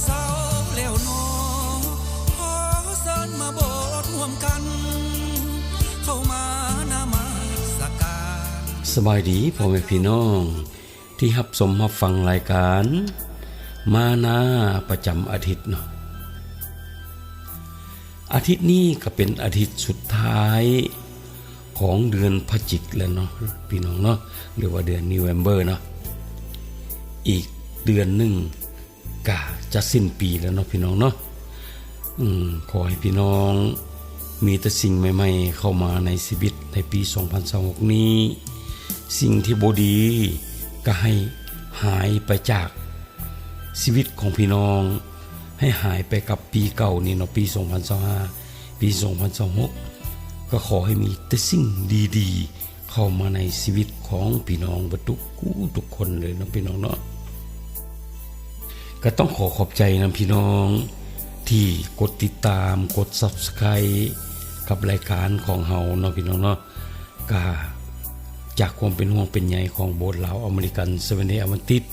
ເຊົ້າແລ້ວໜໍ ຂໍເຊີນມາໂບດຮ່ວມກັນ ເຂົ້າມານະມັດສະການ. ສະບາຍດີພໍ່ແມ່ພີ່ນ້ອງ ທີ່ຮັບຊົມຮັບຟັງລາຍການມານາປະຈຳອາທິດເນາະ. ອາທິດນີ້ກໍເປັນອາທິດສຸດທ້າຍຂອງເດືອນພະຈິກແລ້ວເນາະພີ່ນ້ອງເນາະ ຫຼືວ່າເດືອນ November ເນາະ. ອີກເດືອນໜຶ່ງກໍຈະສິ້ນປີແລ້ວເນາະພີ່ນ້ອງເນາະ. ອືມ ຂໍໃຫ້ພີ່ນ້ອງມີແຕ່ສິ່ງໃໝ່ໆເຂົ້າມາໃນຊີວິດໃນປີສອງພັນຊາວຫົກນີ້. ສິ່ງທີ່ບໍ່ດີກໍໃຫ້ຫາຍໄປຈາກຊີວິດຂອງພີ່ນ້ອງ, ໃຫ້ຫາຍໄປກັບປີເກົ່ານີ້ເນາະ, ປີສອງພັນຊາວຫ້າ ປີສອງພັນຊາວຫົກ ກໍຂໍໃຫ້ມີແຕ່ສິ່ງດີໆ ເຂົ້າມາໃນຊີວິດຂອງພີ່ນ້ອງເບິດທຸກຜູ້ທຸກຄົນເລີຍເນາະ ພີ່ນ້ອງເນາະ. ກໍຕ້ອງຂໍຂອບໃຈນຳພີ່ນ້ອງທີ່ກົດຕິດຕາມ ກົດ Subscribe ກັບລາຍການຂອງເຮົາເນາະ ພີ່ນ້ອງເນາະ. ກະຈາກຄວາມເປັນຫ່ວງເປັນໃຍຂອງໂບດລາວອາເມລິກັນ Seventh-day Adventist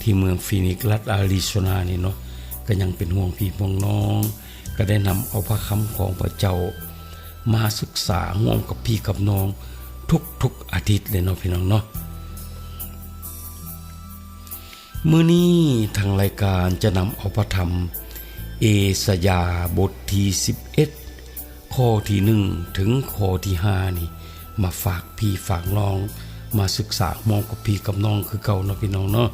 ທີ່ເມືອງຟີນິກ ລັດອາຣີໂຊນານີ້ເນາະ, ກະຍັງເປັນຫ່ວງພີ່ຫ່ວງນ້ອງ, ກະໄດ້ນຳເອົາພະຄຳຂອງພະເຈົ້າ ມາສຶກສາຮ່ວມກັບພີ່ກັບນ້ອງທຸກໆອາທິດເລີຍເນາະ ພີ່ນ້ອງເນາະ. ມື້ນີ້ທາງລາຍການຈະນຳເອົາພະທຳເອສາຍາບົດທີສິບເອັດ ຂໍ້ທີໜຶ່ງເຖິງຂໍ້ທີຫ້ານີ້ ມາຝາກພີ່ຝາກນ້ອງ ມາສຶກສາຮ່ວມກັບພີ່ກັບນ້ອງຄືເກົ່າເນາະ ພີ່ນ້ອງເນາະ.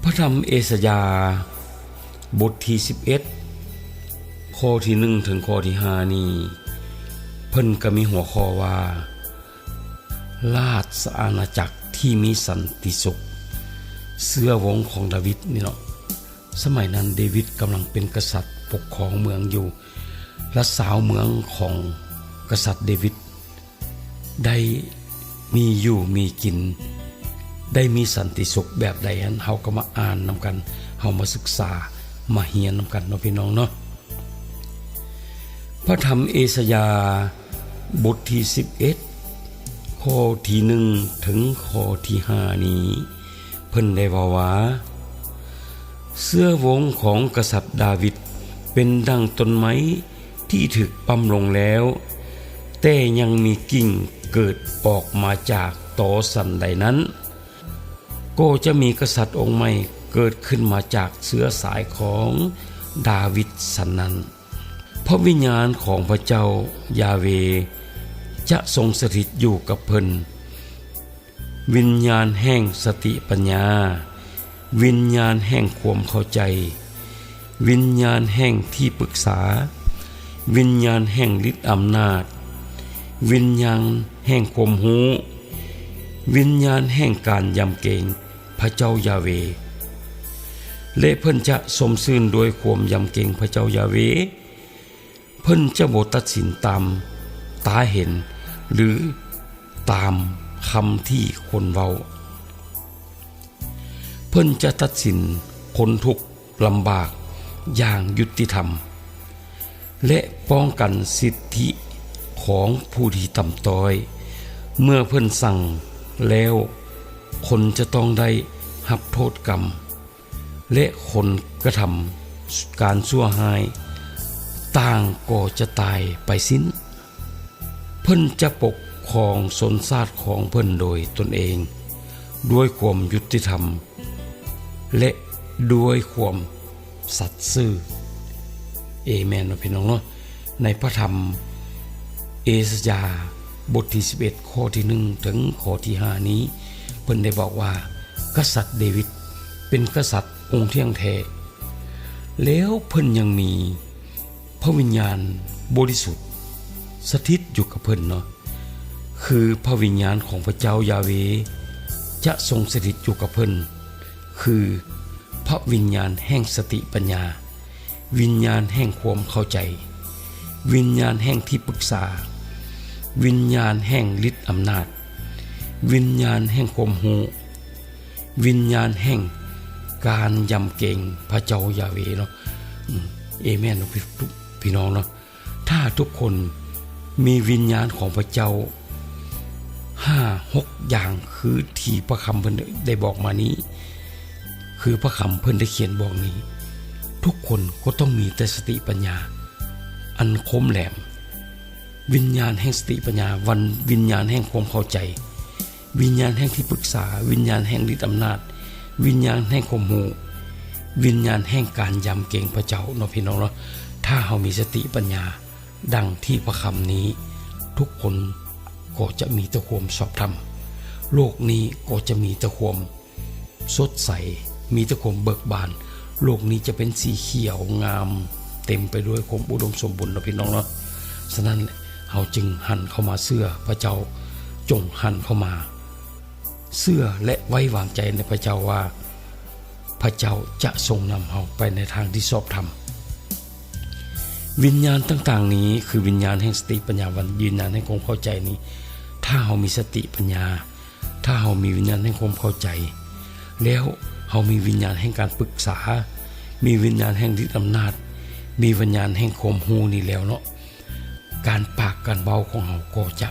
ພະທຳເອສາຍາບົດທີສິບເອັດ ຂໍ້ທີໜຶ່ງເຖິງຂໍ້ທີຫ້ານີ້ ເພິ່ນກໍມີຫົວຂໍ້ວ່າ ລາຊະອານາຈັກທີ່ມີສັນຕິສຸກ ເຊື້ອວົງຂອງດາວິດນີ້ເນາະ. ສະໄໝນັ້ນເດວິດກຳລັງເປັນກະສັດປົກຄອງເມືອງຢູ່ ລະຊາວເມືອງຂອງກະສັດເດວິດ ໄດ້ມີຢູ່ມີກິນ ໄດ້ມີສັນຕິສຸກແບບໃດຫັ້ນ ເຮົາກໍມາອ່ານນຳກັນ, ເຮົາມາສຶກສາ ມາຮຽນນຳກັນເນາະ ພີ່ນ້ອງເນາະ. ພະທຳເອສາຍາບົດທີສິບເອັດ ຂໍ້ທີໜຶ່ງເຖິງຂໍ້ທີຫ້ານີ້ ເພິ່ນໄດ້ເວົ້າວ່າ ເຊື້ອວົງຂອງກະສັດດາວິດເປັນດັ່ງຕົ້ນໄມ້ ທີ່ຖືກປ້ຳລົງແລ້ວ ແຕ່ຍັງມີກິ່ງເກີດອອກມາຈາກຕໍສັນໃດນັ້ນ, ກໍຈະມີກະສັດອົງໃໝ່ເກີດຂຶ້ນມາຈາກເຊື້ອສາຍຂອງດາວິດສັນນັ້ນ. ພະວິນຍານຂອງພະເຈົ້າຢາເວຈະຊົງສະຖິດຢູ່ກັບເພິ່ນ. ວິນຍານແຫ່ງສະຕິປັນຍາ, ວິນຍານແຫ່ງຄວາມເຂົ້າໃຈ, ວິນຍານແຫ່ງທີ່ປຶກສາ, ວິນຍານແຫ່ງລິດອຳນາດ, ວິນຍານແຫ່ງຄວາມຮູ້, ວິນຍານແຫ່ງການຢຳເກງພະເຈົ້າຢາເວ. ແລະ ເພິ່ນຈະຊົມຊື່ນດ້ວຍຄວາມຢຳເກງພະເຈົ້າຢາເວ. ເພິ່ນຈະບໍ່ຕັດສິນຕາມຕາເຫັນ ຫຼື ຕາມຄຳທີ່ຄົນເວົ້າ. ເພິ່ນຈະຕັດສິນຄົນທຸກລຳບາກຢ່າງຍຸຕິທຳ ແລະ ປ້ອງກັນສິດທິຂອງຜູ້ທີ່ຕ່ຳຕ້ອຍ. ເມື່ອເພິ່ນສັ່ງແລ້ວ, ຄົນຈະຕ້ອງໄດ້ຮັບໂທດກຳ. ແລະ ຄົນກະທຳການຊົ່ວຮ້າຍຕ່າງກໍຈະຕາຍໄປສິ້ນ. ເພິ່ນຈະປົກຄອງຊົນຊາດຂອງເພິ່ນໂດຍຕົນເອງ ດ້ວຍຄວາມຍຸຕິທຳ ແລະ ດ້ວຍຄວາມສັດຊື່. ເອແມນເນາະ ພີ່ນ້ອງເນາະ. ໃນພະທຳເອສາຍາບົດທີສິບເອັດ ຂໍ້ທີໜຶ່ງເຖິງຂໍ້ທີຫ້ານີ້ ເພິ່ນໄດ້ບອກວ່າ ກະສັດເດວິດເປັນກະສັດອົງທ່ຽງແທ້ ແລ້ວເພິ່ນຍັງມີພະວິນຍານບໍລິສຸດສະຖິດຢູ່ກັບເພິ່ນເນາະ, ຄືພະວິນຍານຂອງພະເຈົ້າຢາເວຈະຊົງສະຖິດຢູ່ກັບເພິ່ນ, ຄືພະວິນຍານແຫ່ງສະຕິປັນຍາ. ວິນຍານແຫ່ງຄວາມເຂົ້າໃຈ, ວິນຍານແຫ່ງທີ່ປຶກສາ, ວິນຍານແຫ່ງລິດອຳນາດ, ວິນຍານແຫ່ງຄວາມຮູ້, ວິນຍານແຫ່ງການຢຳເກງພະເຈົ້າຢາເວເນາະ. ອືມ ເອແມນເນາະ ພີ່ ພີ່ນ້ອງເນາະ. ຖ້າທຸກຄົນມີວິນຍານຂອງພະເຈົ້າຫ້າຫົກຢ່າງ ຄືທີ່ພະຄຳເພິ່ນໄດ້ບອກມານີ້, ຄືພະຄຳເພິ່ນໄດ້ຂຽນບອກນີ້, ທຸກຄົນກໍຕ້ອງມີແຕ່ສະຕິປັນຍາອັນຄົມແຫຼມ, ວິນຍານແຫ່ງສະຕິປັນຍາ, ວັນ ວິນຍານແຫ່ງຄວາມເຂົ້າໃຈ, ວິນຍານແຫ່ງທີ່ປຶກສາ, ວິນຍານແຫ່ງລິດອຳນາດ, ວິນຍານແຫ່ງຄວາມຮູ້, ວິນຍານແຫ່ງການຢຳເກງພະເຈົ້າເນາະ ພີ່ນ້ອງເນາະ. ຖ້າເຮົາມີສະຕິປັນຍາ ດັ່ງທີ່ພະຄຳນີ້, ທຸກຄົນກໍຈະມີແຕ່ຄວາມຊອບທຳ, ໂລກນີ້ກໍຈະມີແຕ່ຄວາມສົດໃສ, ມີແຕ່ຄວາມເບີກບານ, ໂລກນີ້ຈະເປັນສີຂຽວງາມ, ເຕັມໄປດ້ວຍຄວາມອຸດົມສົມບູນເນາະ ພີ່ນ້ອງເນາະ. ສະນັ້ນ ເຮົາຈຶ່ງຫັນເຂົ້າມາເຊື່ອພະເຈົ້າ, ຈົ່ງຫັນເຂົ້າມາເຊື່ອ ແລະ ໄວ້ວາງໃຈໃນພະເຈົ້າວ່າ ພະເຈົ້າຈະຊົງນຳເຮົາໄປໃນທາງທີ່ຊອບທຳ. ວິນຍານຕ່າງໆນີ້ ຄືວິນຍານແຫ່ງສະຕິປັນຍາ, ວິນຍານແຫ່ງຄວາມເຂົ້າໃຈນີ້, ຖ້າເຮົາມີສະຕິປັນຍາ, ຖ້າເຮົາມີວິນຍານແຫ່ງຄວາມເຂົ້າໃຈ, ແລ້ວເຮົາມີວິນຍານແຫ່ງການປຶກສາ, ມີວິນຍານແຫ່ງລິດອຳນາດ, ມີວິນຍານແຫ່ງຄວາມຮູ້ນີ້ແລ້ວເນາະ, ການປາກການເວົ້າຂອງເຮົາກໍຈະ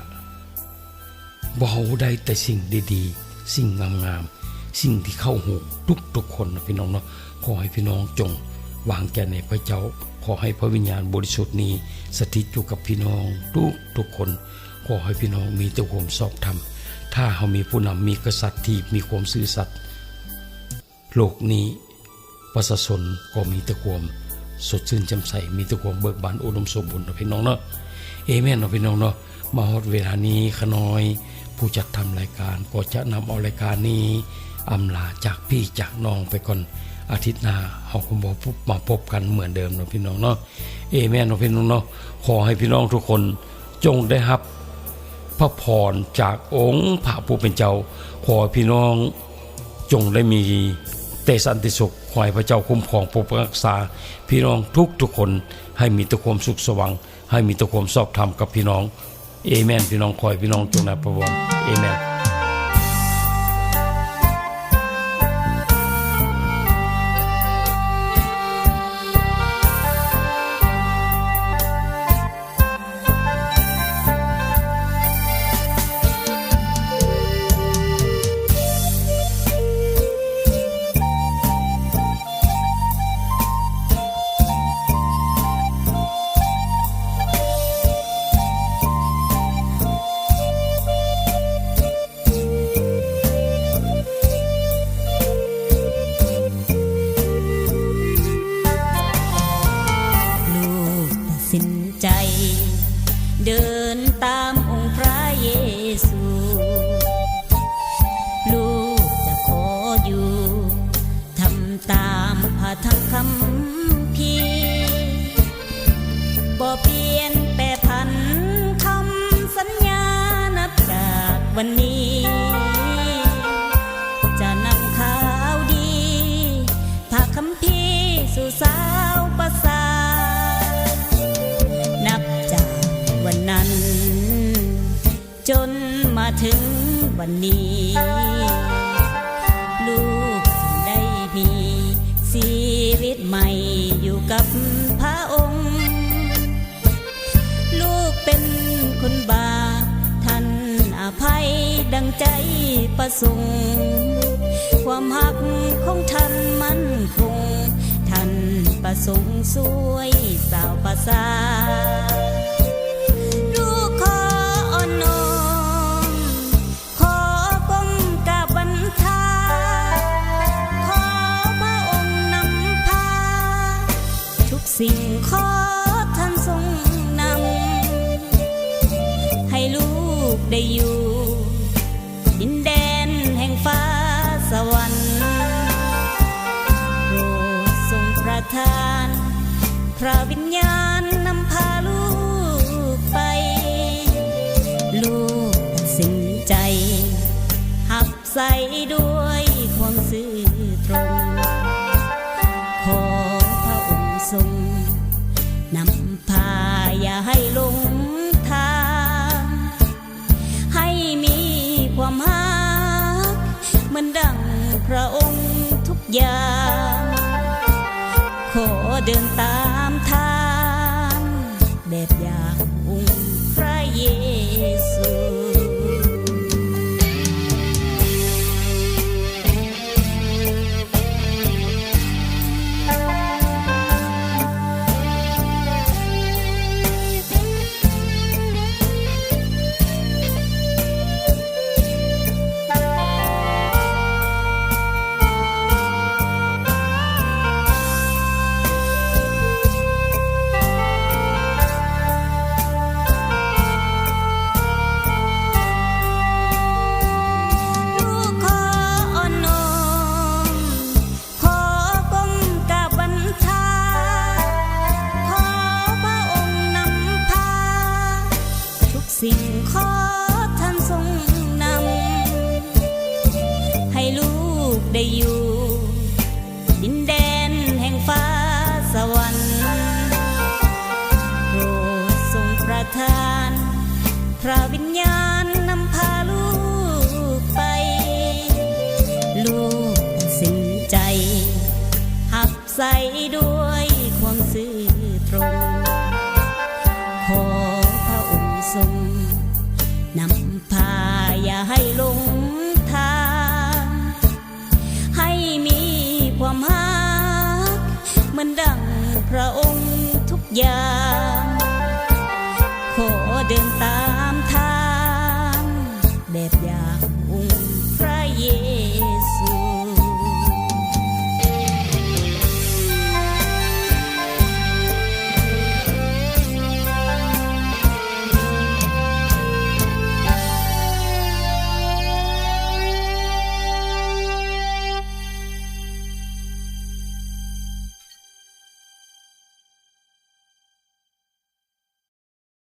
ເວົ້າໄດ້ແຕ່ສິ່ງດີໆ, ສິ່ງງາມໆ, ສິ່ງທີ່ເຂົ້າຫູທຸກໆຄົນນະ ພີ່ນ້ອງເນາະ. ຂໍໃຫ້ພີ່ນ້ອງຈົ່ງວາງໃຈໃນພະເຈົ້າ, ຂໍໃຫ້ພະວິນຍານບໍລິສຸດນີ້ສະຖິດຢູ່ກັບພີ່ນ້ອງທຸກໆຄົນ. ຂໍໃຫ້ພີ່ນ້ອງມີແຕ່ຄວາມຊອບທຳ. ຖ້າເຮົາມີຜູ້ນຳ, ມີກະສັດທີ່ມີຄວາມຊື່ສັດ, ໂລກນີ້ປະຊາຊົນກໍມີແຕ່ຄວາມສົດຊື່ນແຈ່ມໃສ, ມີແຕ່ຄວາມເບີກບານອຸດົມສົມບູນເນາະ ພີ່ນ້ອງເນາະ. ເອແມ່ນເນາະ ພີ່ນ້ອງເນາະ. ມາຮອດເວລານີ້ ຂ້ານ້ອຍຜູ້ຈັດທຳລາຍການກໍຈະນຳເອົາລາຍການນີ້ອຳລາຈາກພີ່ຈາກນ້ອງໄປກ່ອນ. ອາທິດໜ້າເຮົາກໍມາພົບ, ມາພົບກັນເໝືອນເດີມເນາະ ພີ່ນ້ອງເນາະ. ເອແມ່ນເນາະ ພີ່ນ້ອງເນາະ. ຂໍໃຫ້ພີ່ນ້ອງທຸກຄົນ ຈົ່ງໄດ້ຮັບພະພອນຈາກອົງພະຜູ້ເປັນເຈົ້າ. ຂໍໃຫ້ພີ່ນ້ອງຈົ່ງໄດ້ມີແຕ່ສັນຕິສຸກ. ຂໍໃຫ້ພະເຈົ້າຄຸ້ມຄອງປົກປັກຮັກສາພີ່ນ້ອງທຸກໆຄົນ, ໃຫ້ມີແຕ່ຄວາມສຸກສະຫວັງ, ໃຫ້ມີແຕ່ຄວາມຊອບທຳກັບພີ່ນ້ອງ. ເອແມ່ນ ພີ່ນ້ອງ. ຂໍໃຫ້ພີ່ນ້ອງຈົ່ງໄດ້ພະພອນ. ເອແມ່ນ. ລູກຕັດສິນໃຈເດີນຕາມອົງພະເຢຊູ, ລູກຈະຂໍຢູ່ ທຳຕາມພະທຳຄຳພີ, ບໍ່ປ່ຽນແປຜັນຄຳສັນຍາ. ນັບຈາກວັນນີ້ ຈະນຳຂ່າວດີພະຄຳພີສູ່ຊາວປະຊາ. ນັບຈາກວັນນັ້ນ ຈົນມາເຖິງວັນນີ້ ລູກຈຶ່ງໄດ້ມີຊີວິດໃໝ່ຢູ່ກັບພະອົງ. ລູກເປັນຄົນບາບ, ທ່ານອະໄພດັ່ງໃຈປະສົງ. ຄວາມຮັກຂອງທ່ານໝັ້ນຄົງ, ທ່ານປະສົງຊ່ວຍຊາວປະຊາ. ລູກຂໍອ່ອນນ້ອມ ຂໍກົ້ມກາບບັນທາ, ຂໍພະອົງນຳພາທຸກສິ່ງ, ຂໍທ່ານຊົງນຳໃຫ້ລູກໄດ້ຢູ່ດິນແດນແຫ່ງຟ້າສະຫວັນ. ໂປດຊົງປະທານ ພະວິນຍານນຳພາລູກໄປ, ລູກຕັດສິນໃຈຮັບໃຊ້ດ້ວຍຄວາມຊື່ຕົງ. ຂໍພະອົງຊົງນຳພາ ຢ່າໃຫ້ຫຼົງທາງ, ໃຫ້ມີຄວາມຮັກເໝືອນດັ່ງພະອົງທຸກຢ່າງ. ຂໍເດີນຕາມທາງແບບຢ່າງອົງພະເຢຊູ. ໃຫ້ລູກໄດ້ຢູ່ ດິນແດນແຫ່ງຟ້າສະຫວັນ ໂປດຊົງປະທານ ພະວິນຍານນຳພາລູກໄປ ລູກຕັດສິນໃຈ ຮັບໃຊ້ດ້ວຍຄວາມຊື່ຕົງ ຂໍພະອົງຊົງນຳພາ ຢ່າໃຫ້ຫຼົງທາງ ໃຫ້ມີຄວາມຮັກ ເໝືອນດັ່ງພະອົງທຸກຢ່າ